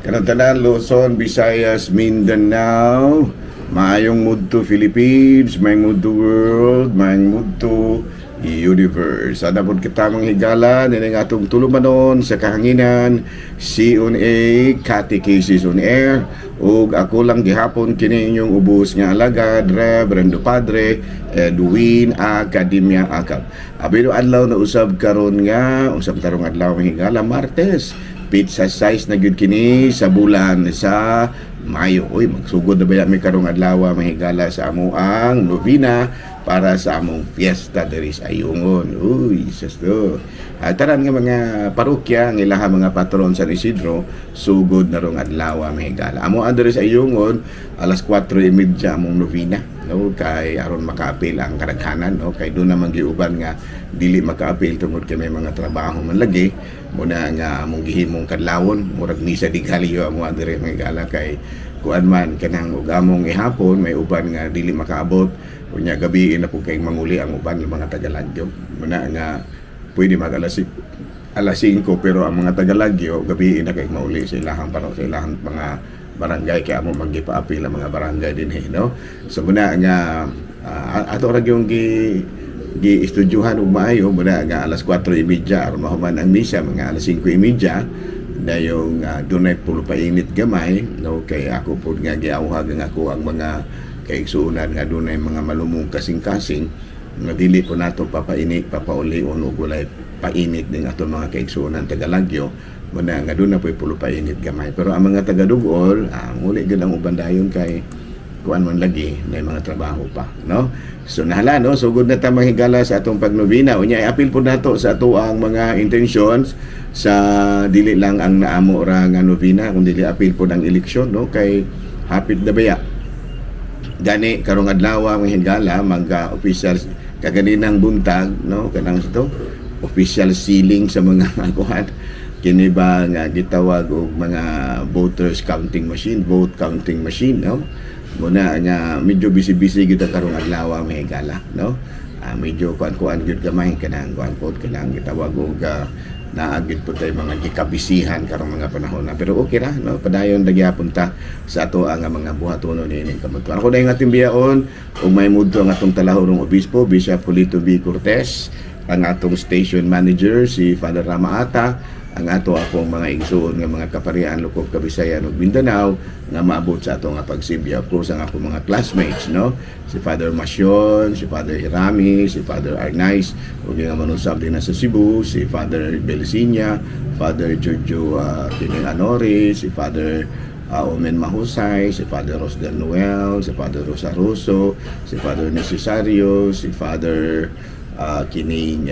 Kanang tanan, Luzon, Visayas, Mindanao, maayong mudto Philippines, maayong mudto world, maayong mudto universe. Sana po kita mga higala, nining atong tulumanon sa kahanginan, C on A, Catechesis on Air, ug ako lang gihapon kini inyong ubos nga alagad, Reverendo Padre Edwin Academia Acab. Abi no adlaw na usab karon nga, usab tarong adlaw, mga higala, Martes, petsa 6 na gyud kini sa bulan sa Mayo. Uy, magsugod na ba mi karong adlaw, mga higala, sa amo ang novena para sa among fiesta diri sa Ayungon. Uy, sus to. Tanan nga mga parokya ang ilaha mga patron San Isidro sugod na rong adlaw, mga higala. Amo ang diri sa Ayungon, alas 4:30 among novena, no, kay aron makaapil ang kadaghanan, no, kay doon naman giuban nga dili makaapil tungod kay may mga trabaho man lagi. Muna nga among gihimong kadlawon, murag misa de gallo amo diri, mga higala, kay kuan man kanang ug among ihapon may uban nga dili makaabot. Unya gabi na pud kay manguli ang uban ng mga tagalagyo. Muna nga pwede mag alas 5, pero ang mga tagalagyo gabi na kay mauli sa ilahang para sa ilahang mga barangay, kay amo maggipaapil ang mga barangay din eh, no. So muna nga ato ra gyung gi gi estudyuhan og maayo. Muna nga alas 4:30 aron mahuman ang misa mga alas 5:30, dayong dunay pulo painit gamay, no, kay ako pud nga giawhag ang ako ang mga kaigsuonan nga dunay mga malumong kasing-kasing nga dili po nato papainit papaulion og walay painit ning ato mga kaigsuonan tagalagyo. Muna nga doon na po'y pulo painit gamay, pero ang mga taga-Duol, muli gyud ang uban dayon kay kuan man lagi na mga trabaho pa, no. So nahala, no, sugod na ta, mga higala, sa atong pagnobina. Unya iapil po nato sa ato ang mga intentions sa dili lang ang naamo ra nga novena kung dili apil po ang eleksyon, no, kay hapit na baya gani karong adlaw, mga higala, mga official kaganinang buntag, no, kanang ito official sealing sa mga kuan kini ba nga gitawag og mga voters counting machine, vote counting machine, no. Muna nga medyo busy-busy gyud ang karong adlaw, mga higala, no. Medyo kuan-kuan gyud gamay kanang kuan pod kanang gitawag og naa gyud po tayo mga gikabisihan karong mga panahon na, pero okay ra, no, padayon lagi ta sa ato ang mga buhatonon niining kabuntuan. Ako dahil ating biyaon ug may mudto ang atong talahurong obispo, Bishop Julito B. Cortez, ang atong station manager si Father Rama Ata, ang ato akong mga igsuon nga mga kaparian lukop Kabisayan ug Mindanao nga maabot sa ato nga pagsibya. Of course, ang akong mga classmates, no, si Father Masion, si Father Hirami, si Father Arnaiz ug nga manusab din na sa Cebu, si Father Belisinya, Father Giorgio Kining Anori, si Father Omen Mahusay, si Father Rosdel Noel, si Father Rosa Russo, si Father Necesario, si Father kining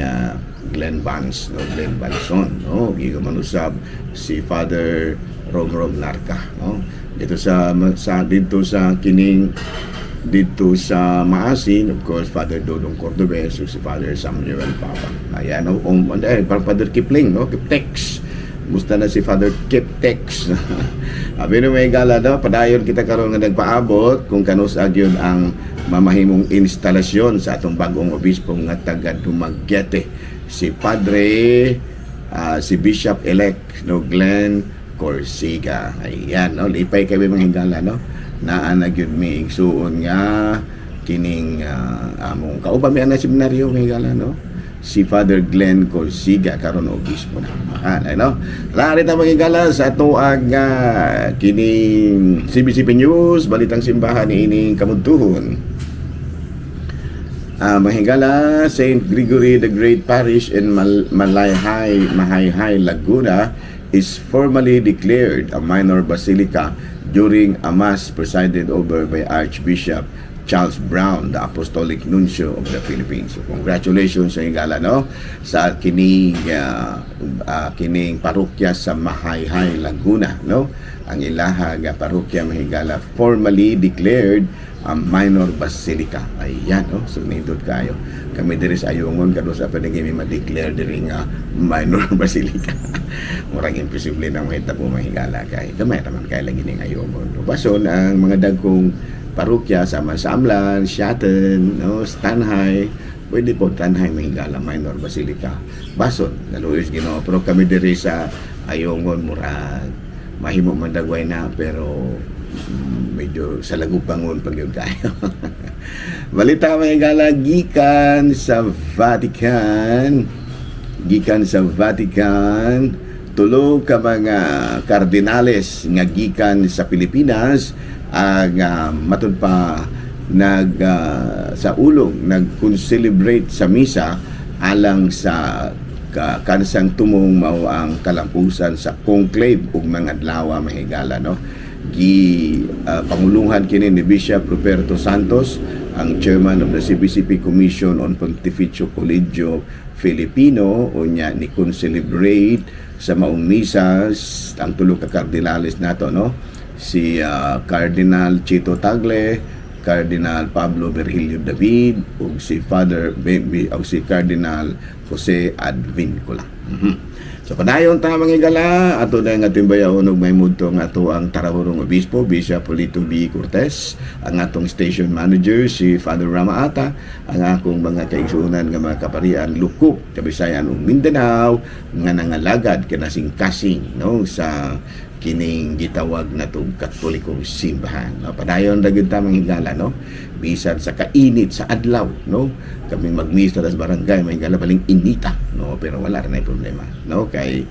Glenn Vance, no, Glenn Banson, no, giga manusab si Father Rom Rom Narca, no. Dito sa kining dito sa Maasin, of course, Father Dodong Cordobes, ug si Father Samuel Papa. Ayan, no, Father Kipling, no, Kiptex. Musta na si Father Kiptex? Abi no may gala, no, padayon kita karon nga nagpaabot kung kanus-a gyud ang mamahimong instalasyon sa atong bagong obispo nga taga Dumaguete, si Padre si Bishop elect, no, Glenn Corsiga. Ayan, no, lipay kay mga higala, no. Naa na gyud mi igsuon nga kining among kauban mi ana seminaryo, mga higala, no. Si Father Glenn Corsiga karon obispo na. Makan, ano? Lari ta, mga higala, sa ato ang kining CBCP News, Balitang Simbahan niining kamudtuhon. Mga higala, St. Gregory the Great Parish in Malayhay, Mahayhay, Laguna is formally declared a minor basilica during a mass presided over by Archbishop Charles Brown, the Apostolic Nuncio of the Philippines. So, congratulations sa higala, no, sa kining kining parokya sa Mahayhay, Laguna, no. Ang ilaha nga parokya, mga higala, formally declared a minor basilica. Ayan, no? So, nindot kayo. Kami diri sa Ayungon, kanus-a pa ni mi ma-declare diri nga minor basilica? Murag imposible na mahitabo, mga higala, kay gamay raman kay lagi ning Ayungon. Bason ang mga dagkong parokya sama sa Amlan, Siaton, no, Stanhay, pwede po Tanhay, mga higala, minor basilica. Bason, naluoy Ginoo, pero kami diri sa Ayungon murag Mahimo man dagway na, pero medyo sa lagupangon pag yun kayo. Balita, mga higala, gikan sa Vatican. Gikan sa Vatican, tulo ka mga kardinales nga gikan sa Pilipinas ang matud pa nag sa ulong nag-celebrate sa misa alang sa kansang tumong, mao ang kalampusan sa conclave ug mga adlaw, mahigala, no? Gi panguluhan kini ni Bishop Ruperto Santos, ang chairman of the CBCP Commission on Pontificio Collegio Filipino. Unya ni celebrate sa maong misa ang tulo ka kardinales nato, no? Si Cardinal Chito Tagle, Cardinal Pablo Virgilio David ug si Father Baby o si Cardinal Jose Advincula. So padayon ta, mga higala, ato na nga timbayaon og may mudto nga ato ang Tarahurong Obispo, Bishop Polito B. Cortez, ang atong station manager si Father Rama Ata, ang akong mga kaigsuonan nga mga kaparian lukop Kabisayan ug Mindanao nga nangalagad kinasing-kasing, no, sa kining gitawag na tong Katolikong simbahan. No, padayon ra gyud ta, mga higala, no? Bisan sa kainit sa adlaw, no? Kaming magmisa sa barangay, mga higala, baling inita, no? Pero wala ra na problema, no? Kay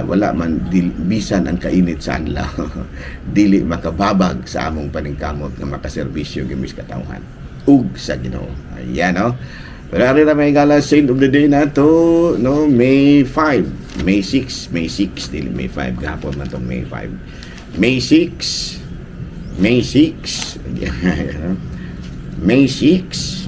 wala man bisan ang kainit sa adlaw dili makababag sa among paningkamot nga makaserbisyo gimis katawhan ug sa Ginoo. Ayan, no? Pero ari ra, mga higala, saint of the day nato, no, May 5, May 6, May 6, dili May 5, gahapon man tong May 5. May 6, May 6, ayan, May 6,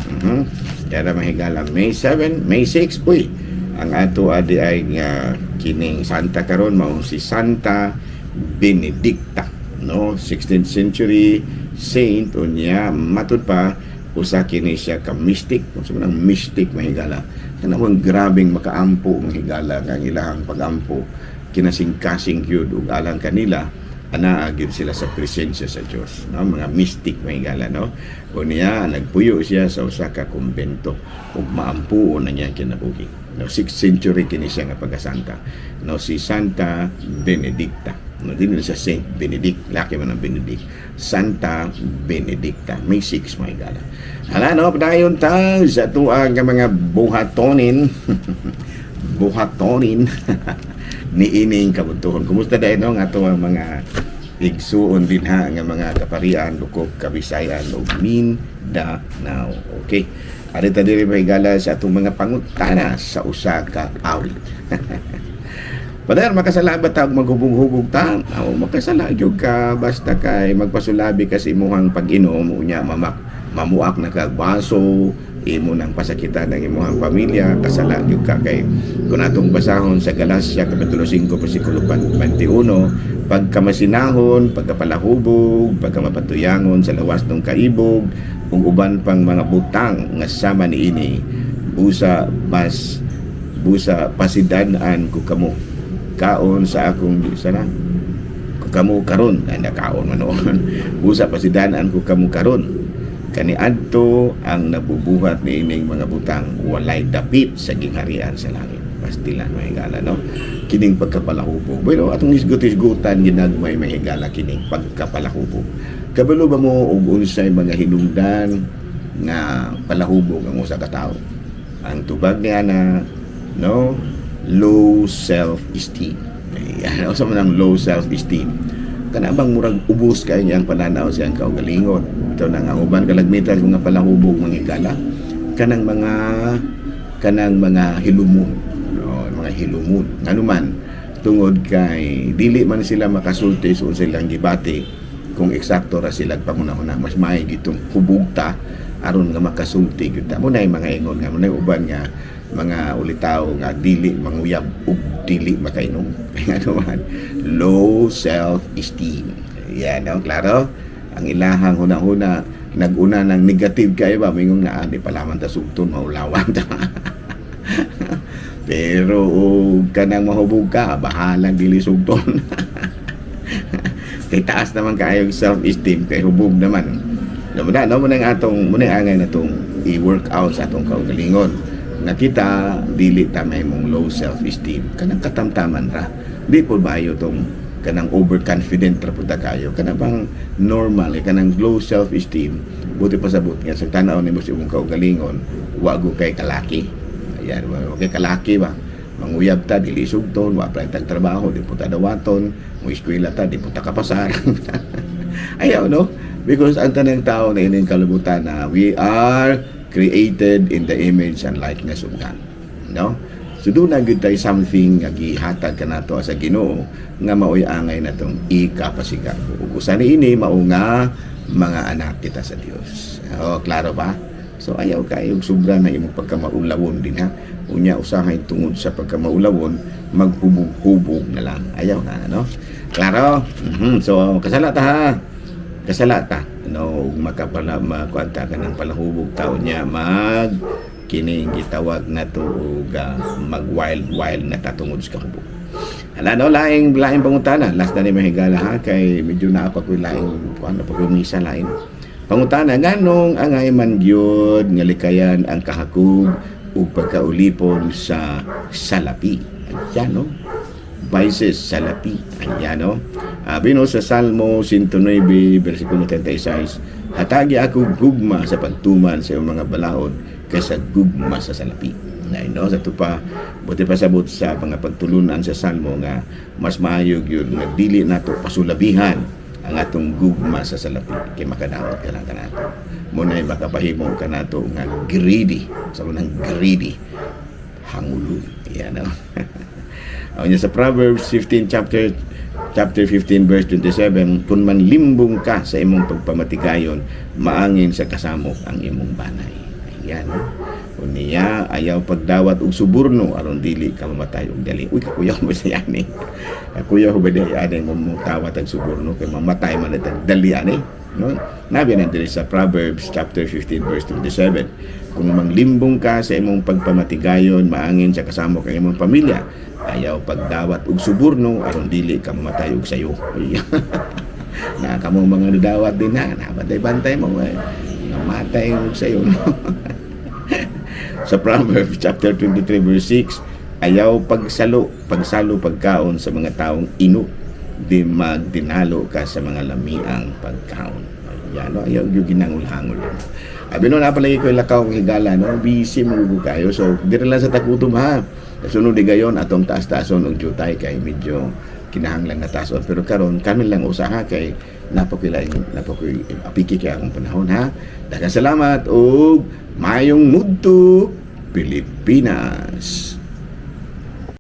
Dara, mga higala, May 7, May 6, uy, ang ato adi ay nga kining santa karon mao si Santa Benedicta, no? 16th century saint. Unya matud pa usa kini siya ka mystic. Kung sa man ang mystic, mahigala, kanang grabeng makaampo, mahigala, nga ang ilahang pagampo kinasingkasing gyud ug alang kanila anaa gyud sila sa presensya sa Dios, no? Mga mystic, mahigala, no? Unya nagpuyo siya sa usa ka kumbento ug maampuon na niya kinabuhi, no? 6th century kini siya nga pagkasanta, no? Si Santa Benedicta, no? Dili na siya Saint Benedict, laki man ang Benedict. Santa Benedicta, May 6, mahigala. Hala, no? Padayon ta sa tuang nga mga buhatonin buhatonin ni ining kabuntuhon. Kumusta dahil, no, nga ato ang mga igsuon dinha nga mga kaparian lukop Kabisayan ug Mindanao? Okay. Ari ta diri, mahigala, sa atong mga pangutana sa usa ka awit. Pader, makasala ba ta og maghubog-hubog ta? O makasala gyud ka basta kay magpasulabi ka sa imuhang pag-inom, unya mamak mamuak na kag baso, imo nang pasakitan ang imuhang pamilya, kasala gyud ka. Kay kung atong basahon sa Galacia kapitulo 5 bersikulo 21, pagkamasinahon, pagkapalahubog, pagkamapatuyangon sa lawas ng kaibog, ug uban pang mga butang nga sama niini, busa pasidan-an ko kamo kaon sa akong sana ko kamo karon ay nakaon man noon, busa pasidan-an ko kamo karon, kaniadto ang nabubuhat ni ining mga butang walay dapit sa gingharian sa langit. Pastilan, mahigala, no, kining pagkapalahubog. Bueno, atong hisgot-hisgutan ginagmay, mahigala, kining pagkapalahubog. Kabalo ba mo og unsay mga hinungdan nga palahubog ang usa ka tawo? Ang tubag niya na, no, low self-esteem. Ayan, usa man ang low self-esteem? Kana bang murag ubos kay niyang pananaw sa iyang kaugalingon. Ito na nga uban kalagmitan mga palahubog, mga higala, kanang mga hilumon, no? Mga hilumon, ngano man? Tungod kay dili man sila makasulti sa unsay ilang gibati kung eksakto ra sila pangunahuna. Mas maayo gitong hubugta aron nga makasulti gyud ta mo na. Mga ingon nga mo na uban nga mga ulitaw nga dili manguyab ug dili makainom. Kaya ano man, low self-esteem yan, no? Klaro ang ilahang hunahuna, nag-una ng negative kayo ba, mingon nga, "Ah, di pala man ta sugton, maulawan ta." Pero og kanang mahubog ka, bahalang dili sugton kay taas naman kaayo self-esteem kay hubog naman. No, mo na, no, mo na ang atong mo na ang angay natong i-work out sa atong kaugalingon nga kita dili ta mahimong low self-esteem, kanang katamtaman ra. Di po ba ayo tong Kanang overconfident ra pud ta kayo. Kana bang normal eh, kanang low self-esteem. Buti pasabot nga sa tanaw nimo sa imong kaugalingon, wa go kay kalaki. Ayan, wa kay kalaki ba. Manguyab ta, dili sugton, wa pa tag trabaho, di po ta dawaton, mo eskwela ta, di po ta kapasar. Ayaw, no? Because ang tanang tao na ining kalibutan na we are created in the image and likeness of God. No? So duna gyud tay something nga gihatag kanato sa Ginoo nga maoy angay natong ikapasigar. Ug usa niini mao nga mga anak kita sa Dios. Oh, klaro ba? So ayaw kayo sobra na imong pagkamaulawon din ha. Unya usahay tungod sa pagkamaulawon maghubog-hubog na lang. Ayaw na, no? Klaro? So kasala ta ha. Kasala ta no, ug makapala makuanta ka ng palahubog tao niya mag kining gitawag na to og mag wild wild na ta tungod sa kahubog. Hala no, laing laing pangutana. Last na ni mahigala ha, kay medyo naa pa ko'y laing kuan pa ko'y misa lain. Pangutana, nganong angay man gyud nga likayan ang kahakog ug pagkaulipon sa salapi? Ayan no. Vices, salapi. Ayan no. Abi no sa Salmo 109 versikulo 36, "Hatagi ako gugma sa pagtuman sa iyong mga balaod kaysa gugma sa salapi." Na no, sa tupa buti pasabot sa mga pagtulunan sa Salmo nga mas maayo gyud nga dili nato pasulabihan ang atong gugma sa salapi kay makadaot ka lang kanato. Mao nay makapahimo kanato nga greedy, sa unang greedy hangulon. Yan no. Ang sa Proverbs 15 chapter chapter 15 verse 27, "Kung manlimbong ka sa imong pagpamatigayon, maangin sa kasamok ang imong banay." Ayan, no? Unya, ayaw pagdawat og suborno aron dili ka mamatay og dali. Uy, kakuyaw ba siya ani? Kakuyaw ba diay ani mo mutawat ang suborno kay mamatay man itag dali ani? No? Nabi na diri sa Proverbs chapter 15 verse 27. Kung manglimbong ka sa imong pagpamatigayon, maangin sa kasamok ang imong pamilya. Ayaw pagdawat og suborno aron dili ka mamatay og sayo. Uy. Na kamo mga nidawat din ha, nabantay-bantay mo eh. Namatay og sayo. No? Sa Proverbs chapter 23 verse 6, ayaw pagsalo pagkaon sa mga taong ino, di magdinalo ka sa mga lamiang pagkaon. Ayan, no? Ayaw yung ginangul-hangol. Abi no, napalagi ko lakaw ang higala, no? Busy mo kayo. So, diri lang sa takutom ha. Sunod di gayon, atong taas-taason og jutay kay medyo kinahanglan na taason. Pero karon kami lang usaha kay napakoy napakoy apiki kay akong panahon ha. Daghang salamat ug mayong mudto, Pilipinas.